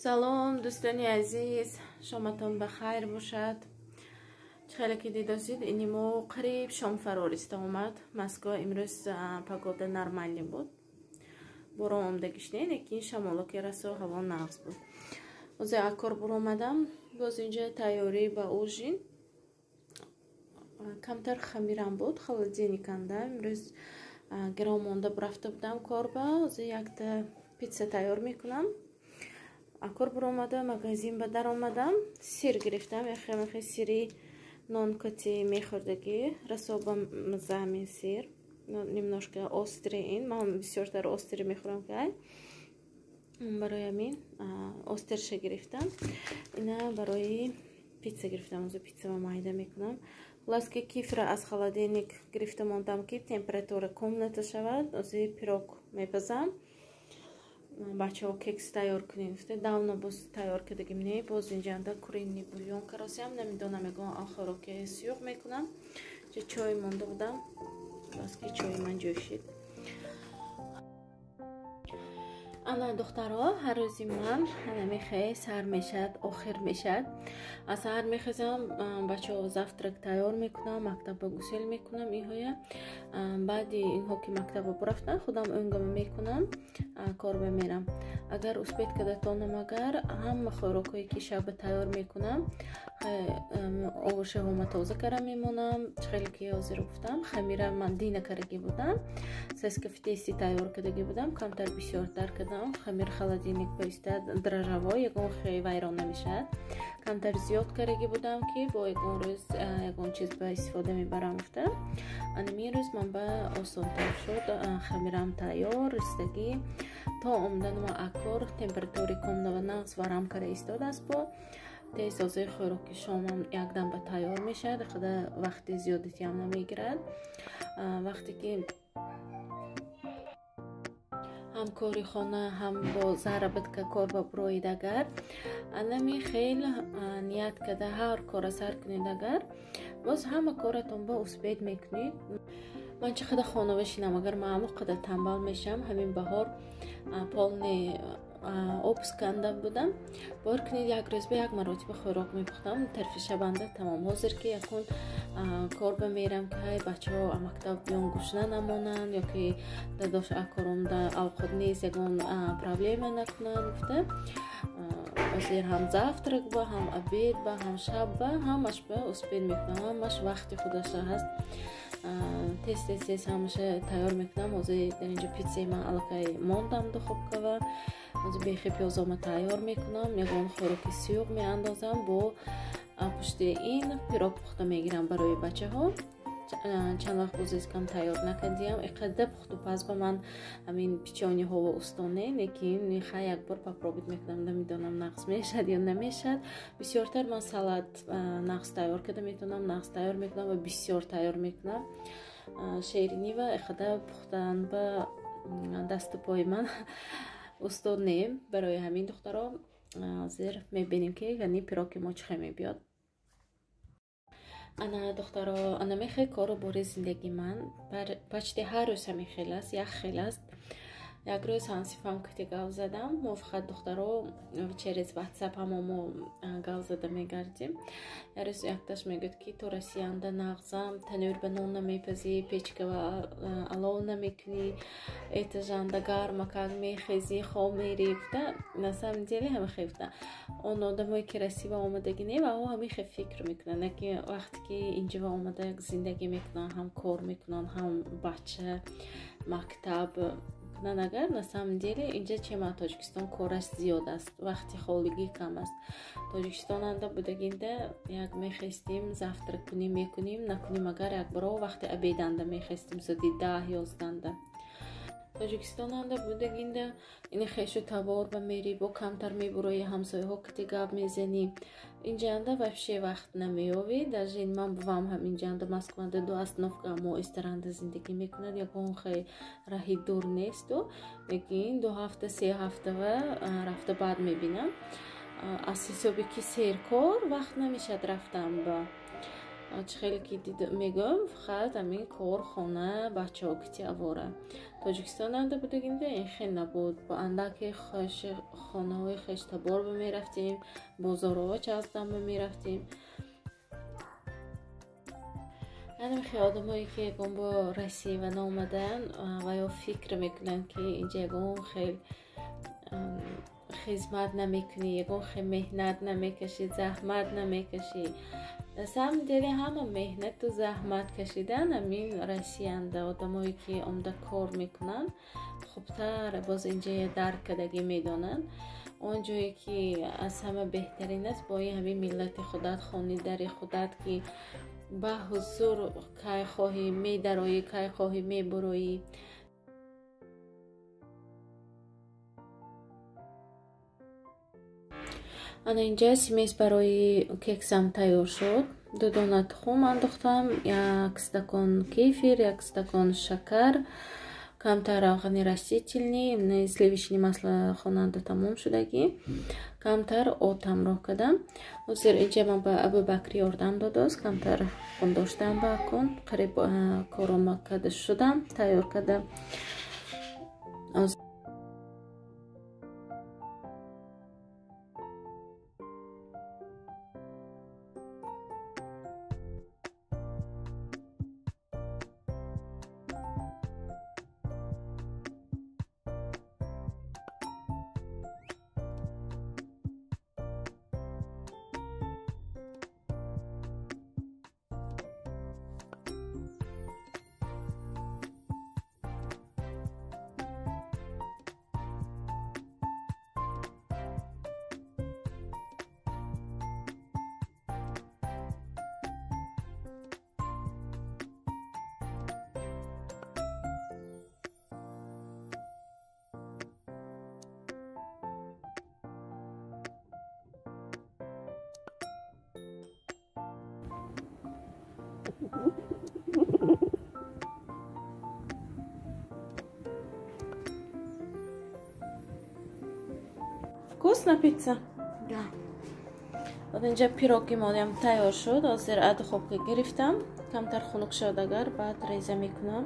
Салом, дӯстони азиз, шоматон ба хайр бошад. Чӣ хеле ки дидосид, ини мо қариб шом фарориста омад. Москва имрӯз погода нормальный буд. Борон омдагиш не, лекин шамоло ки расо ҳаво нағз буд. Ҳозир акор буромадам, боз инҷа тайёрӣ ба ужин. Камтар хамирам буд, холодильник анда. Имрӯз гиром монда рафта будам корба. Ҳозир якта питса тайёр мекунам. Акор буромада, магазин ба даромадам, сир гирифтам, яхе сири нонкати мехӯрдагӣ, расо ба маза ҳамин сир, немножко острый ин, ман бисёртар острый мехӯрам ки барои ҳамин острый ша гирифтам. Ина барои питса гирифтам, озо питсама майда мекунам. Хулас ки кефира аз холодильник гирифта мондам ки температура комната шавад, ози пирог мепазам. Бачаҳо кекс тайёр кунем гуфта, давно боз тайёр кардагим не, боз инҷанда куриный бульон каросиам, намедонам, ягон хӯроки сиёқ мекунам. Ҷа чой монда будам, бас ки чои ман ҷӯшид. Ана духтаро, ҳар рӯзи ман ҳанамихе сар мешад, охир мешад. Аз саҳар мехезам, бачаҳо завтрак тайёр мекунам, мактабба гусел мекунам инҳоя. Баъди инҳо ки мактаба бурафтан, худам ӯнгама мекунам, корба мерам. Агар успеть карда тонам, агар ҳама хӯрокҳое ки шаба тайёр мекунам, овошаҳома тоза кара мемонам. Хеле ки ҳозир гуфтам, хамира ман дина карагӣ будам, сеска в тесте тайёр кардагӣ будам, камтар бисёртар кардам. Хамир холодильник поистад дрожжевой, ягон хе вайрон намешавад. Камтар зиёд карагӣ будам ки бо ягон рӯз ягон чиз ба истифода мебарам гуфта. Анамин рӯз ман ба осонтар шуд, хамирам тайёр ристагӣ. То омаданма акор температури комнава нағз варам кара истодааст, бо тез озои хӯроки шомам якдам ба тайёр мешавад, худа вақти зиёдатиам намегирад. Вақте ки ҳам кори хона, ҳам бо заработка кор ба буроид агар, анами хел ният карда ҳар кора сар кунед агар, боз ҳама коратон ба успеть мекунед. Ман чӣ қадар хона бишинам, агар ман ҳамон қадар танбал мешавам. Ҳамин баҳор полный отпуск анда будам, бор кунед, як рӯз ба як маротиба хӯрок мепухтам, тарфи шабанда тамом. Ҳозир ки якун корба мерам, ки ҳай бачаҳо мактаб биён гушна намонанд, ё ки дадош акоромда авқот нест, ягон проблема накунанд гуфта, ҳозир ҳам завтрак ба, ҳам обед ба, ҳам шаб ба, ҳамаш ба успеть мекунам, ҳамаш вақти худаша ҳаст. Тез тез тез ҳамаша тайёр мекунам. Ҳозир дар инҷо питсаи ман аллакай мондам духобкава, ҳозир бехи пиёзома тайёр мекунам, ягон хӯроки сиёқ меандозам, бо пушти ин пирог пухта мегирам барои бачаҳо. Чанд вақт боз кам тайёр накардиям, иқада пухту паз ба ман ҳамин печенье ҳово устоне, лекин хай як бор попробовать мекунам, намедонам нағз мешад ё намешад. Бисёртар ман салат нағз тайёр карда метавонам, нағз тайёр мекунам ва бисёр тайёр мекунам. Шеринӣ ва иқада пухтан ба дасту пои ман устод не. Барои ҳамин духтаро, ҳозир мебинем ки яъни пироки мо чӣ хел мебиёд. Ана духтаро, ана мехе кору бори зиндагии ман почти ҳар рӯз ҳамин хел аст, як хел аст. Як рӯз ҳамсифам кати гав задам, мо фақат духтаро через WhatsApp ҳамо мо гав зада мегардим. Як рӯз якташ мегӯяд ки ту Россиянда нағзам, танӯр ба нон намепазӣ, печка ва алов намекунӣ, этажанда гармакак мехезӣ, хоб мерӣ гуфта. На самом деле ҳама хел гуфта, он одамое ки Россия омадагӣ не, ва ҳамин хел фикр мекунанд, лекин вақте ки инҷо омада як зиндагӣ мекунанд, ҳам кор мекунанд, ҳам бача мактаб кунанд агар, на самом деле инҷа чема Тоҷикистон кораш зиёд аст, вақти холигӣ кам аст. Тоҷикистонанда будагинда як мехестим, завтрак кунем мекунем, накунем агар, якборо вақти обеданда мехестим, соати 10-11-анда. Тоҷикистонанда будагинда ини хешу табор ба мери, бо камтар мебурои, ҳамсояҳо кати гап мезанӣ. Инҷанда вообще вақт намеёвӣ. Даже ин ман бувам ҳам инҷанда Москванда ду остановка мо истаранда зиндагӣ мекунад, ягон хе раҳи дур несту, лекин 2 ҳафта 3 ҳафтава рафта баъд мебинам. Аз ҳисоби ки серкор вақт намешад рафтан ба. Чӣ хеле ки мегӯям, фақат ҳамин кор, хона, бачаҳо кити авора. Тоҷикистон анда будагинда ин хел набуд. Бо андаки хонаҳои хештабор мерафтем, бозорҳо чаздам мерафтем. Ҳамин одамое ки ягон бо Россия ва наомадаанд ва ё фикр мекунанд, ки инҷа ягон хел хизмат намекунӣ, ягон хел меҳнат намекашӣ, заҳмат намекашӣ. На самом деле ҳама меҳнату заҳмат кашидан ҳамин Россиянда одамое ки омада кор мекунанд, хубтар боз инҷа дарк кардагӣ медонанд. Он ҷое ки аз ҳама беҳтарин аст, бо ин ҳамин миллати худат, хони дари худат, ки ба ҳузур кай хоҳӣ медароӣ, кай хоҳӣ мебуроӣ. Ана инҷа смесь барои кексам тайёр шуд. 2 дона тухм андохтам, 1 стакон кефир, 1 стакон шакар, камтар равғани растительный, сливочный масло хонанда тамом шудагӣ, камтар от ҳамроҳ кардам. Ҳозир инҷа ман ба Абубакр ёрдам додост, камтар хун доштам ба кун, қариб корома карда шудам, тайёр карда. Вкусно пицца? Да. Вот инҷа пироги моям тайёр шуд. Ҳозир аз духовка гирифтам. Камтар хунук шуд агар, баъд реза мекунам.